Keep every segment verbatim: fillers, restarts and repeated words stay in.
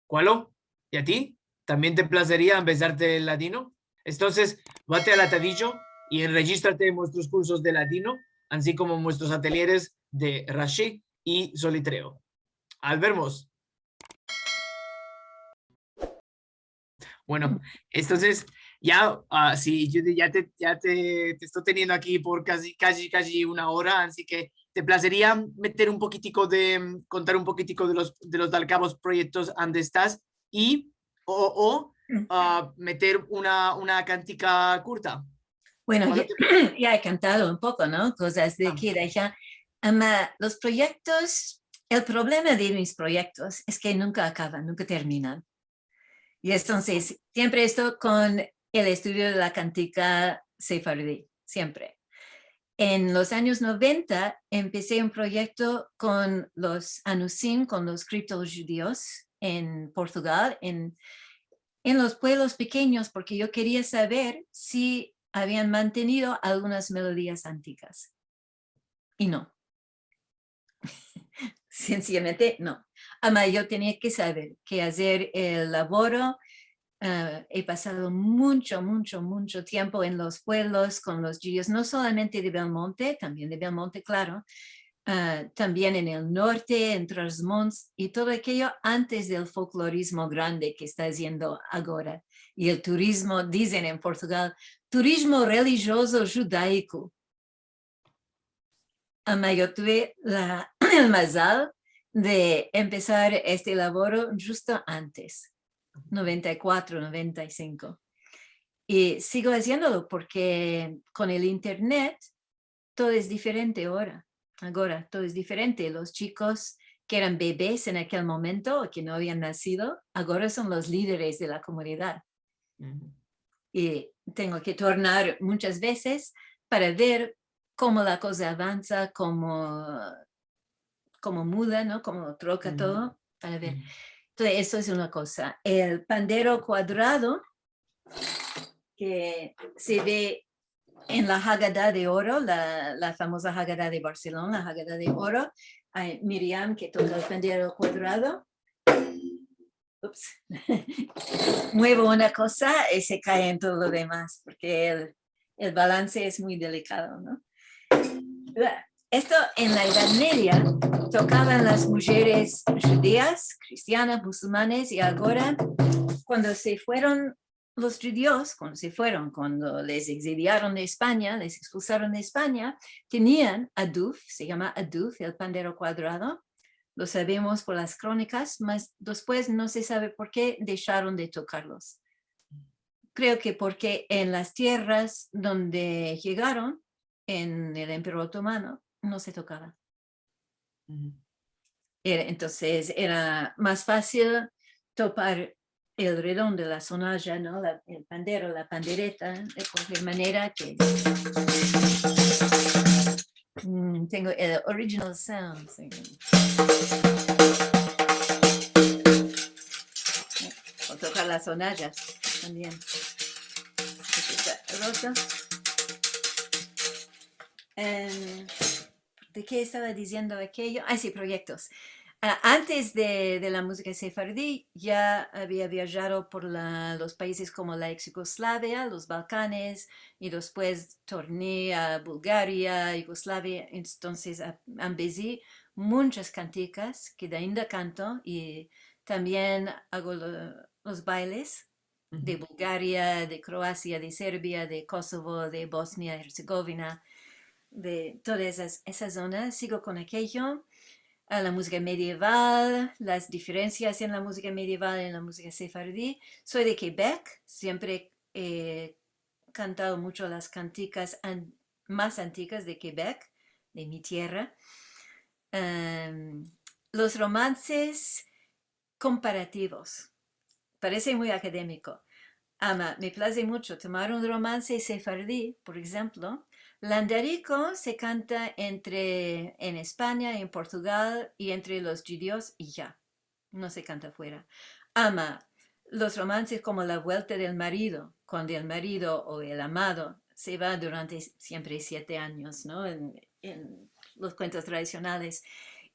Kualo? I a ti? Tambien te plazeria ambezarte el ladino? Entonses, vate al atadijo i enrejistrate en muestros kursos de ladino, ansi komo en muestros atelieres de Rashi i Solitreo. Al vermos. Bueno, entonses, ya, ah, si, Judy, ya te, ya te, te esto teniendo aki por kaji, kaji, kaji una ora, ansi ke te plazeria meter un pokitiko de, mm, kontar un pokitiko de los, de los dalkavos proyektos ande estas i, o, o, ah, meter una, una kantika kurta? Bueno, ya, ya he kantado un poko, no? Kozas de aki i de aya. Ama, los proyektos, el problema de mis proyektos es ke nunka akavan, nunka terminan. I entonses, siempre esto kon el estudio de la kantika sefardi, siempre. En los anyos noventa empesi un proyekto kon los anusim, kon los kriptojudios en Portugal, en, en los puevlos pekenyos, porke yo keria saver si avian mantenido algunas melodias antigas. I no. Sensiyamente, no. Ama, yo tenia ke saver ke azer el lavoro, eh, he pasado muncho, muncho, muncho tiempo en los puevlos kon los djudios, no solamente de Belmonte, tambien de Belmonte, klaro, ah, tambien en el norte, en Trás-os-Montes, i todo akeyo antes del folklorizmo grande ke esta aziendo agora. I el turizmo, dizen en Portugal, turizmo relijiozo djudaiko. Ama yo tuve la, el mazal de empesar este lavoro djusto antes, noventa i kuatro, noventa i sinko. I sigo aziendolo porke kon el internet todo es diferente agora. Agora todo es diferente. Los chikos ke eran bebes en akel momento o ke no avian nasido, agora son los lideres de la komunidad. I tengo ke tornar munchas vezes para ver komo la koza avansa, komo, komo muda, no? Komo troka todo, para ver. Entonses, esto es una koza. El pandero kuadrado, ke se ve en la Haggadah de Oro, la, la famoza Haggadah de Barselona, la Haggadah de Oro, ay Miriam ke toka el pandero kuadrado. Ups. Muevo una koza i se kae en todo lo demas, porke el, el balanse es muy delikado, no? Esto, en la Edad Media tokavan las mujeres djudias, kristianas, musulmanes, i agora, kuando se fueron los djudios, kuando se fueron, kuando les egziliaron de Espanya, les ekspulsaron de Espanya, tenian aduf, se yama aduf, el pandero kuadrado, lo savemos por las kronikas, mas despues no se save porke desharon de tokarlos. Kreo ke porke en las tierras donde yegaron, en el Imperio Otomano, no se tokava. Era, entonses, era mas fasil topar el redon de la sonaja, no? La, el pandero, la pandereta, de kualkier manera ke, mm, tengo el original sound, si. O tokar las sonajas tambien. Esta roto. Em, de ke estava diziendo akeyo? Ah, si, proyektos. Ah, antes de, de la muzika sefardi, ya avia viajado por la, los paizes komo la eks Yugoslavia, los Balkanes, i despues torni a Bulgaria, Yugoslavia. Entonses, a, ambezi munchas kantikas ke ainda kanto, i tambien ago lo, los bailes de Bulgaria, de Kroasia, de Serbia, de Kosovo, de Bosnia-Herzegovina, de toda esa, esa zona. Sigo kon akeyo. A la muzika medieval, las diferensias en la muzika medieval i en la muzika sefardi. Soy de Quebec, siempre he kantado muncho las kantikas an-, mas antigas de Quebec, de mi tierra. Em, los romanses komparativos. Parese muy akademiko. Ama, me plaze muncho tomar un romanse sefardi, por enshemplo. Landariko se kanta entre, en Espanya, en Portugal i entre los djudios i ya. No se kanta fuera. Ama, los romanses komo La vuelta del marido, kuando el marido o el amado se va durante siempre siete anyos, no? En, en los kuentos tradisionales.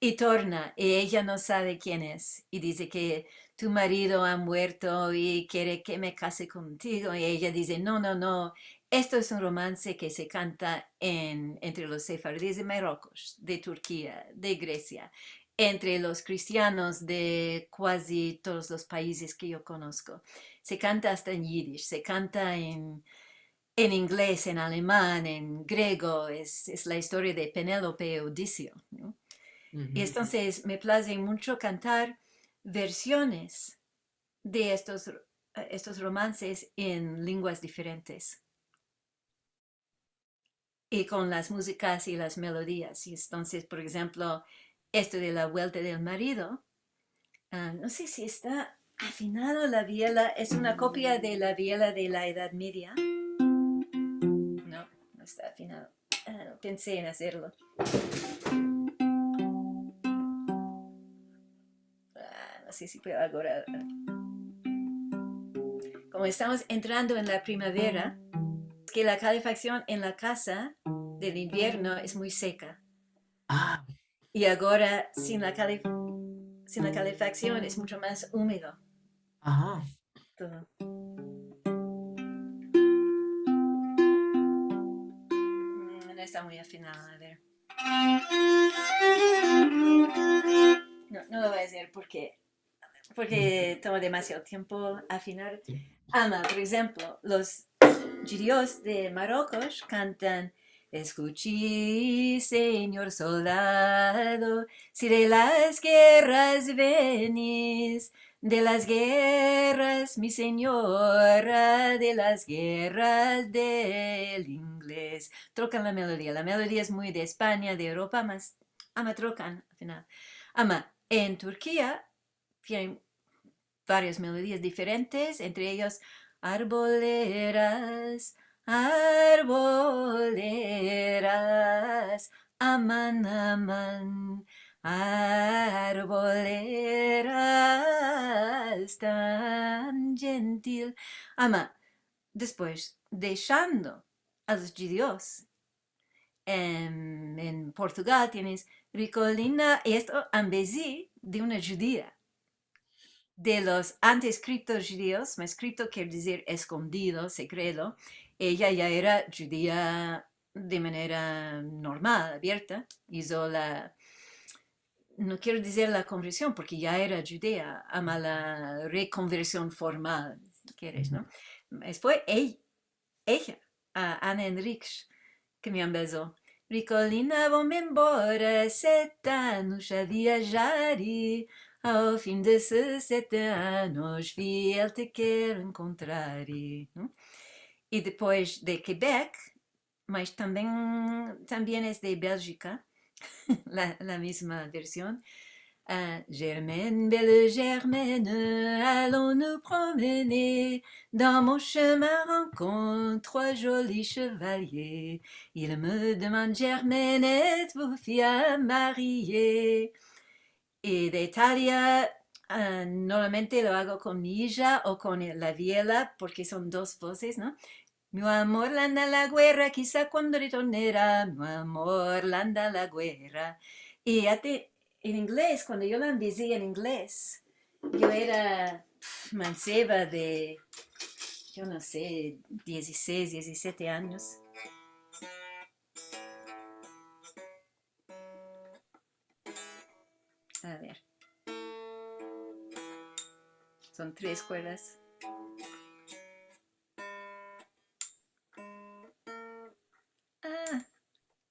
i torna, i eya no save ken es, i dize ke tu marido a muerto i kere ke me kase kontigo, i eya dize, no, no, no, esto es un romanse ke se kanta en, entre los sefardis de Marrokos, de Turkia, de Gresia, entre los kristianos de kuazi todos los paizes ke yo konosko. Se kanta asta en yidish, se kanta en, en inglez, en aleman, en grego, es, es la istoria de Penelope i Odiseo, no? I entonses me plaze muncho kantar versiones de estos, estos romanses en lenguas diferentes i kon las muzikas i las melodias. I entonses, por enshemplo, esto de la vuelta del marido, ah, no se si esta afinado la viela, es una kopia de la viela de la Edad Media. No, no esta afinado. Ah, no pense en azerlo. Ah, no se si puedo agora. Komo estamos entrando en la primavera, ke la kalefaksion en la kaza del invierno es muy seka. Ah. I agora, sin la kale-, sin la kalefaksion, es muncho mas umedo. Aha. Todo. Mm, no esta muy afinado, a ver. No, no lo vo a azer porke, porke toma demasiado tiempo afinar. Si. Ama, por enshemplo, los djudios de Marrokos kantan, eskuchi, sinyor soldado, si de las gerras venis, de las gerras, mi sinyora, de las gerras del inglez. Trokan la melodia. La melodia es muy de Espanya, de Evropa, mas ama trokan al final. Ama, en Turkia tienen varias melodias diferentes, entre eyas arboleras, arboleras, aman, aman, arboleras tan djentil. Ama, despues, deshando a los djudios, em, en Portugal tienes Ricolina, i esto ambezi de una djudia. De los antes kripto djudios, mas kripto kere dizir eskondido, sekreto, eya ya era djudia de manera normal, avierta, izo la, no kero dizir la konversion, porke ya era djudia, ama la rekonversion formal, si keres, no? Es, fue ey-, eya, a Anne Hendricks, ke me ambezo. Ricolina, vo-me embora, sete anos a viajari, ao fim desses sete anos vi el te quero encontrar, no? I depoes de Quebec, mas tambem, também es de Bélgica, la, la mizma version. Ah, Germaine, belle Germaine, allons nous promener. Dans mon chemin rencontre trois jolis chevaliers. Ils me demandent, Germaine, êtes-vous fille à marier? I de Italia, ah, normalmente lo ago kon mi ija o kon el, la viela, porke son dos vozes, no? Mi amor, landa la guerra, kisa kuando ritornera, mi amor, landa la guerra. I ya te, en inglez, kuando yo la ambezi en inglez, yo era, pf, manseva de, yo no se, dizisesh, dizisete anyos. A ver. Son tres kuerdas. Ah,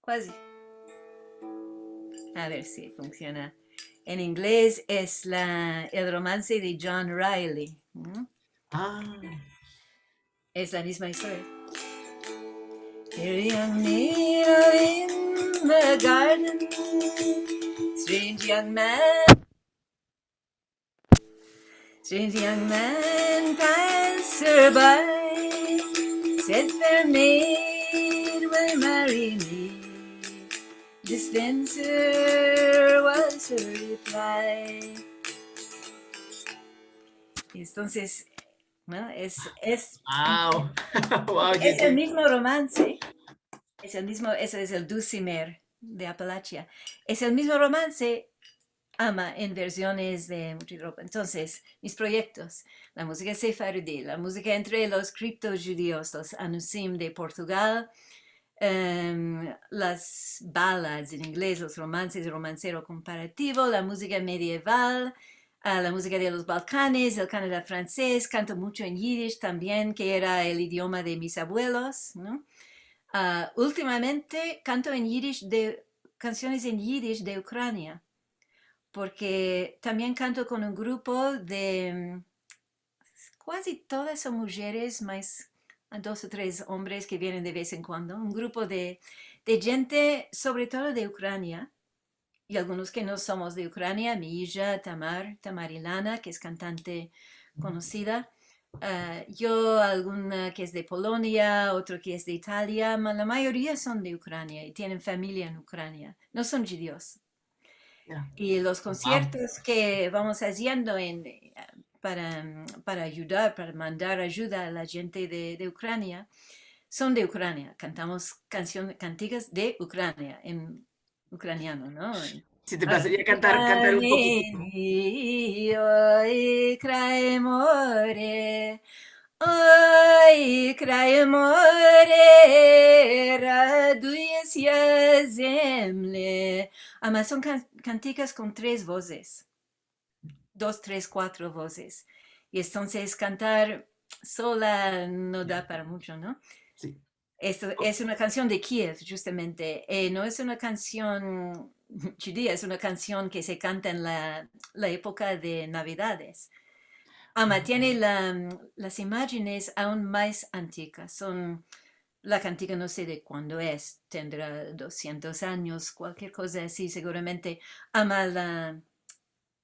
kuazi. A ver si funsiona. En inglez es la, el romanse de John Riley. Mm? Ah. Es la mizma istoria. Here young men are in the garden, strange young man, strange young man passer by, said, fair maid, will you marry me? This dancer was her reply. Entonces, no? Es, es, wow. Wow, es el mizmo romanse. Es el mizmo, eso es el Dulcimer de Apalachia. Es el mizmo romanse ama en versiones de mucha ropa. Entonses, mis proyektos, la muzika sefaradi, la muzika entre los kripto-djudios, los anusim de Portugal, em, las ballads en inglez, los romanses, romansero komparativo, la muzika medieval, ah, la muzika de los Balkanes, el Kanada franses, kanto mucho en yidish tambien, ke era el idioma de mis abuelos, no? Ah, ultimamente kanto en yidish de, kansiones en yidish de Ukrania, porke tambien kanto kon un grupo de, mm, kuazi todas son mujeres, mas dos o tres ombres ke vienen de vez en kuando, un grupo de, de djente, sovre todo de Ukrania, i algunos ke no somos de Ukrania, mi ija Tamar, Tamar Ilana, ke es kantante konosida, ah, yo, alguna ke es de Polonia, otro ke es de Italia, ma la mayoria son de Ukrania i tienen famiya en Ukrania. No son djudios. Ya. I los konsiertos ke vamos aziendo en, eh, para, para ayudar, para mandar ayuda a la djente de, de Ukrania, son de Ukrania. Kantamos kansion, kantikas de Ukrania, en ukraniano, no? Si te plazeria kantar, kantar un pokitito. Oi, krae more, oi, krae more, raduis yazemle. Ama son kan-, kantikas kon tres vozes. Dos, tres, kuatro vozes. I entonses kantar sola no da para mucho, no? Si. Esto es una kansion de Kiev, djustamente. Eh, no es una kansion djudia, es una kansion ke se kanta en la, la epoka de Navidades. Ama tiene la, las imajenes aun mas antikas. Son, la kantika no se de kuando es, tendra dosientos anyos, kualkier koza ansi, seguramente. Ama la,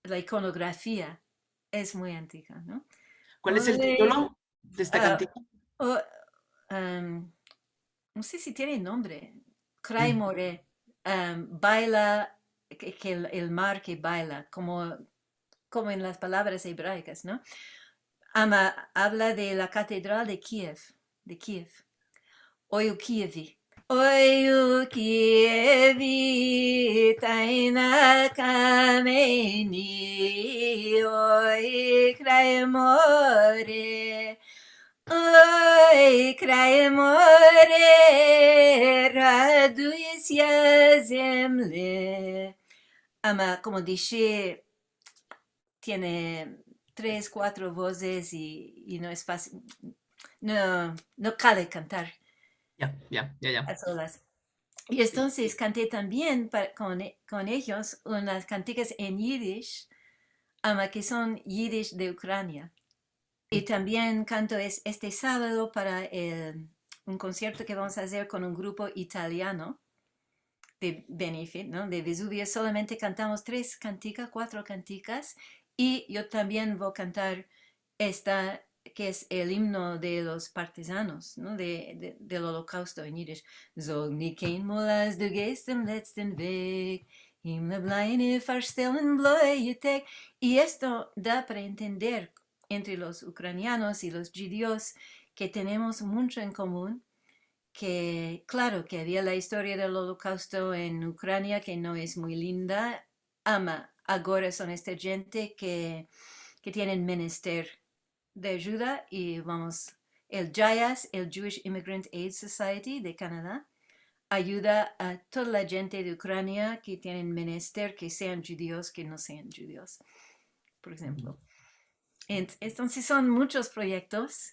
la ikonografia es muy antika, no? Kual es el titulo de esta kantika? O, em, no se si tiene nombre. Krae more, em, baila, ke, ke el, el mar ke baila, komo, komo en las palavras ebraikas, no? Ama avla de la katedral de Kiev, de Kiev. Oi u Kievi, oi u Kievi, taina kameni, oi krae more, oi krae more, raduis yazemle. Ama, komo dishe, tiene tres, kuatro vozes i, i no es fasil, no, no kale kantar a solas. Ya, ya, ya, ya. I entonses kante tambien pa-, kon e-, kon eyos unas kantikas en yidish, ama ke son yidish de Ukrania. I tambien kanto es-, este savado para el, un konsierto ke vamos a azer kon un grupo italiano de benefit, no? De Vesuvio, solamente kantamos tres kantikas, kuatro kantikas, i yo tambien vo kantar esta ke es el imno de los partizanos, no? De, de, del Olokausto en yidish. Zog ni kein molas du geist dem letsten Weg, im le blayne farstelen bloye Teg. I esto da para entender entre los ukranianos i los djudios ke tenemos mucho en komun, ke, klaro, ke avia la istoria del Olokausto en Ukrania, ke no es muy linda, ama agora son esta djente ke, ke tienen menester de ayuda, i vamos, el JIAS, el Jewish Immigrant Aid Society de Kanada, ayuda a toda la djente de Ukrania ke tienen menester, ke sean djudios, ke no sean djudios, por enshemplo. Ent-, entonses son muchos proyektos,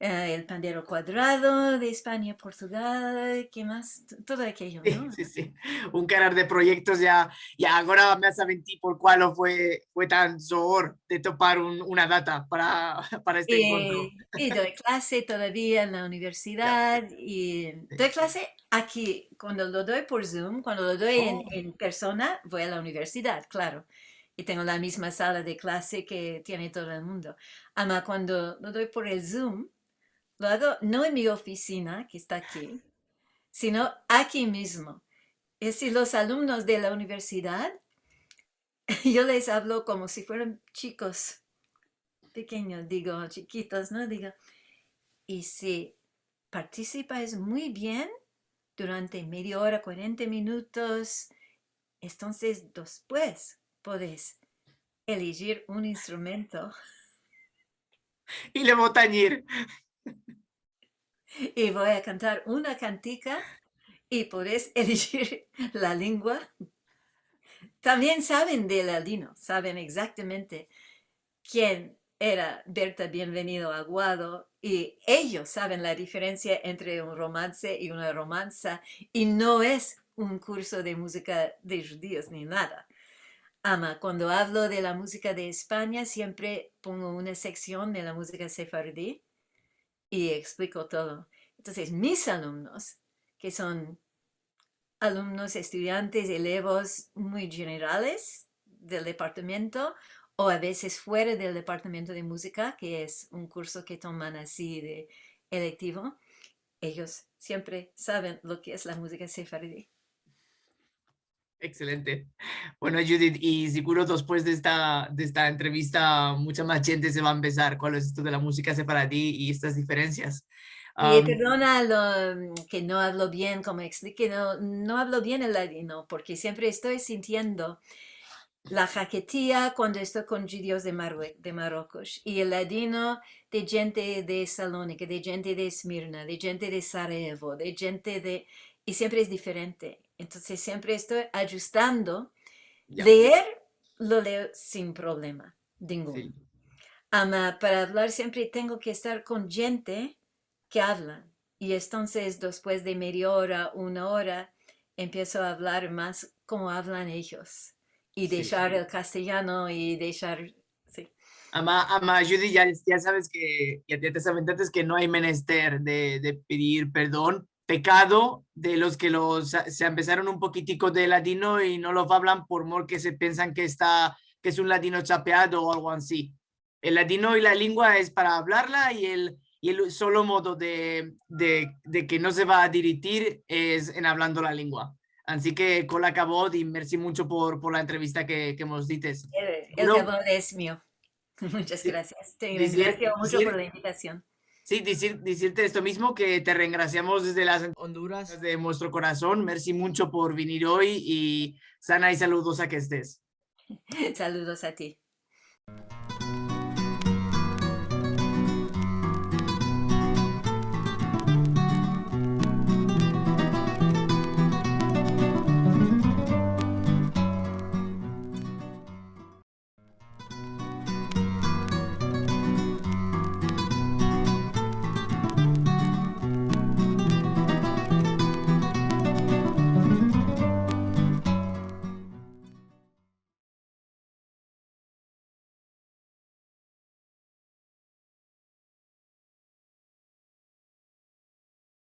eh, el Pandero Kuadrado de Espanya, Portugal, ke mas? T-, todo akeyo, no? Si, si, si. Un karar de proyektos ya, ya agora me asavinti por kual fue, fue tan zoor de topar un, una data para, para este enkontro. I, i doi klase todavia en la universidad, i doi klase aki, kuando lo doi por Zoom, kuando lo doi en, en persona, vo a la universidad, klaro. I tengo la mizma sala de klase ke tiene todo el mundo. Ama kuando lo doi por el Zoom, lo ago no en mi ofisina, ke esta aki, sino aki mizmo. Es dezir, los alumnos de la universidad, yo les avlo komo si fueran chikos pekenyos, digo, chikitos, no? Digo, i si partisipais muy bien durante media ora, kuarenta minutos, entonses despues podes elegir un instrumento I le vo a tanyir. i vo a kantar una kantika i podes elegir la lengua. Tambien saven del ladino, saven egzaktamente ken era Berta Bienvenido Aguado, i eyos saven la diferensia entre un romanse i una romansa, i no es un kurso de muzika de djudios ni nada. Ama, kuando avlo de la muzika de Espanya, siempre pongo una seksion de la muzika sefaradi i ekspliko todo. Entonses, mis alumnos, ke son alumnos, estudiantes, elevos muy jenerales del departamento, o a vezes fuera del departamento de muzika, ke es un kurso ke toman ansi de elektivo, eyos siempre saven lo ke es la muzika sefaradi. Ekselente. Bueno, Judith, i siguro despues de esta, de esta entrevista, mucha mas djente se va a empesar kual es esto de la muzika sefaradi i estas diferensias. I, am, perdona lo, mm, ke no avlo bien, komo eksplike, no, no avlo bien el ladino, porke siempre esto sintiendo la haketia kuando esto kon djudios de Marrue-, de Marrokos, i el ladino de djente de Salonika, de djente de Esmirna, de djente de Sarajevo, de djente de, i siempre es diferente. Entonses, siempre esto adjustando. Ya. Leer, lo leo sin problema ninguno. Si. Ama, para avlar siempre tengo ke estar kon djente ke avlan. I entonses, despues de media ora, una ora, empieso a avlar mas komo avlan eyos. I deshar el kastelyano i deshar, si. Ama, ama, Judith, ya, ya saves ke, ya, ya te saves antes ke no ay menester de, de pedir perdon. Pekado de los ke los, se empesaron un pokitiko de ladino i no lo avlan por mor ke se pensan ke esta, ke es un ladino chapeado o algo ansi. El ladino i la lengua es para avlarla i el, i el solo modo de, de, de ke no se va a diritir es en avlando la lengua. Ansi ke, kol akavod i mersi muncho por, por la entrevista ke, ke mos dites. El, el kavod es mio. Muchas grasias. Te agradezco muncho por la invitasion. Si, dizir, dizirte esto mizmo, ke te rengrasiamos desde las Onduras, de muestro korason. Mersi muncho por venir oy i sana i saludoza ke estes. Saludos a ti.